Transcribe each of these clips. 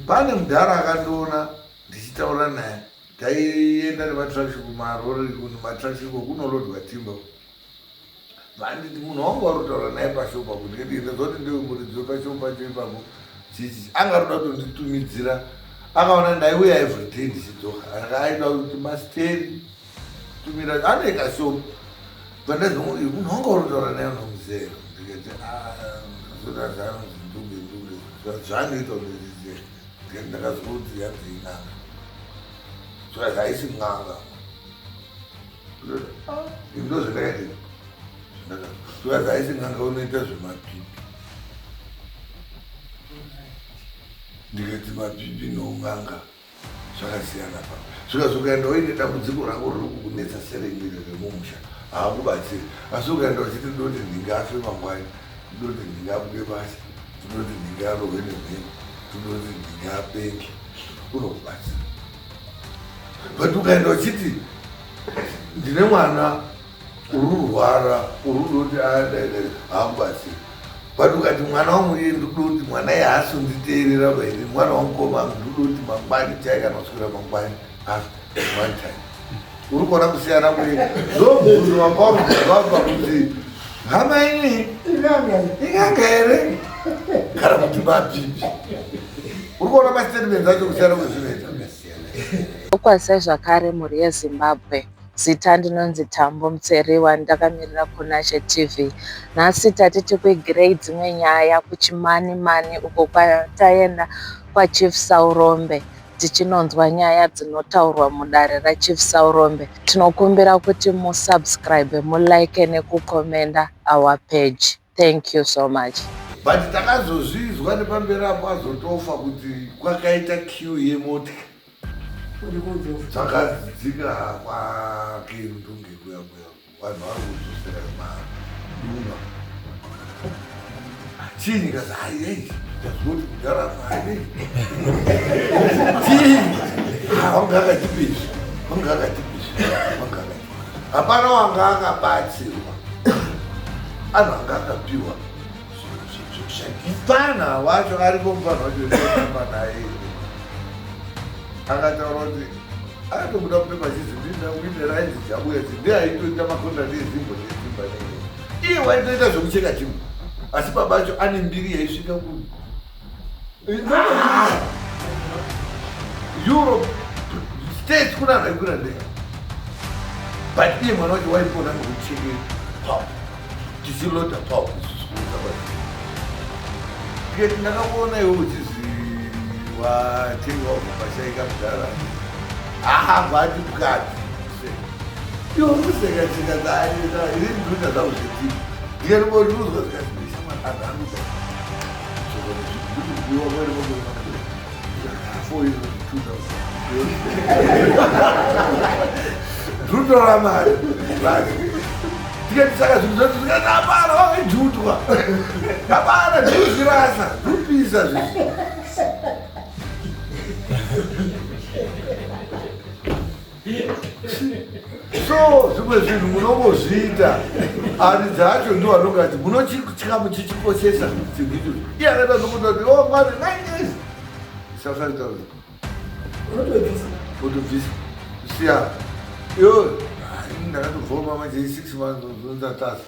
Pane mudhara akandiona ndichitaura naye, taienda nematrucks kumarori, kumatrucks iko kunolodwa timba. Vanditi munhu wangu wari kutaura naye pashopu apo, ndikati ndaziva kuti ndiwe muridzi wepashopu pacho ipapo. Chichi anga arikuda kutonditumidzira, akaona ndaiuya everyday ndichidzoka, aka aida kuti masteri tumira ane kashopu. Pandazi munhu wanga uri kutaura naye unomuzera, ndikati zvotaanonzi ndunge ndunge zvaanoita unozviziva. Ndikati ndakazwa kuti yanzi in'anga, zvikanzi haisi n'anga. Ndo zvandakaita, zvikanzi haisi n'anga, unoita zvemapipi. Ndikati mapipi noun'anga zvakasiyana pa zvikazi ukaenda uine dambudziko rako riri kukunetsa serengere remumusha haakubatsiri, asi ukaenda uchiti ndoti ndingafe mangwani, ndoti ndingabude basa, ndoti ndingarohwe nemheni, ndoti ndingapenge, unokubatsira. But ukaenda uchiti ndine mwana uri kurwara, uri kudoti haakubatsiri. But ukati mwana wangu iye ndikuda kuti mwana iye haasonditeerera vaini, mwana wamukoma angu ndikuda kuti mangwani chai kana kuswera mangwani afe one time, uri kuona kusiyana kwe zvobvunzo wakaurubvabva kuti hama ini inganga here kana kuti mapipi. Uri kuona mastatements acho kusiyana kwezvinoita. Okwazisai zvakare mhuri yeZimbabwe. Zita ndinonzi Tambo Mutseriwa, ndakamirira Kunashe TV. Nhasi tati tikuigirei dzimwe nyaya kuChimani Mani uko kwataenda kwaChief Saurombe tichinonzwa nyaya dzinotaurwa mudare raChief Saurombe. Tinokumbira kuti musubscribe, mulike nekukomenda our page. Thank you so much. But takazozvinzwa nepamberi apo azotofa kuti kwakaita queue yemotya dzakadzika kwake ndunge kuya kuya, vanhu vari kudzosera madunga chinyi kazi haiyei tazoti kudhara haiyei chinyi wanga akatipizvi, wanga akatipizvi, wanga akati hapana wanga akabatsirwa, anhu anga akapiwa mupfana wacho ariko, mupfana wacho ndotamba naye akataura kuti akatobuda mupepa chizi ndindakuite rainzi Jabuya chi ndiye aitoita makontrakt ezimbo netimba nene, iye waitoita zvekucheka timba, asi baba acho ane mbiri yaisvika ku Europe States, kuna anhu aikwira ndege, but iye mwana wacho waipona nekucheke pulp, tichiloda pulp isusu kuudza kwati. Ndikati ndakakuona iwe uchizi watenga wabva pashaika mudhara, ahabva ati mukadzi iwe uri kuseka chika ini ndinoita zvangu zvetima. Ndikati ndinozwa zikati anhu anoda kubiwa kwere four years, 2000 ndinotora mari. Tikati saka zvinhu zvacho, zvikati hapana wakaijutwa, hapana, ndinozvirasa, ndinopisa zvinhu. So zvimwe zvinhu munongozviita, ari dzacho ndo vanonga ati munochikamu chichikoshesa chinhu icho. Iye akaita sokuti kuti o mari 9 years isafarita utobvisa siya iyo ndakatobvoma manje 6 months zonzatasa.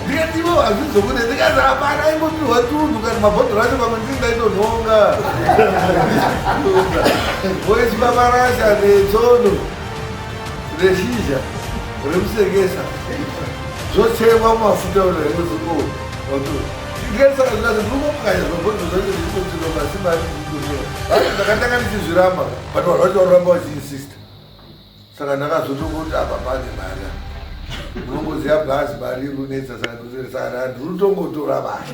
Ndikati ivo hazvizokude, ndikati hapana aingopiwa tunhu kana mabhodhoro acho pamwe ndii ndaitonhonga voiswa marasha netsono reshizha remusekesa zvochekwa mumafuta. Unaizoko ndikati saka zvikati ndikungomukanya zvimabhodhoro zvacho zvichitotsirwa pasi mari. Ndakatanga ndichizviramba, but vanhu vacho varoramba vachiinsista, saka ndakazotongoti apa pane mari, munongoziva bhazi mari iri kunetsa, saka saka ndiri kutongotora mari.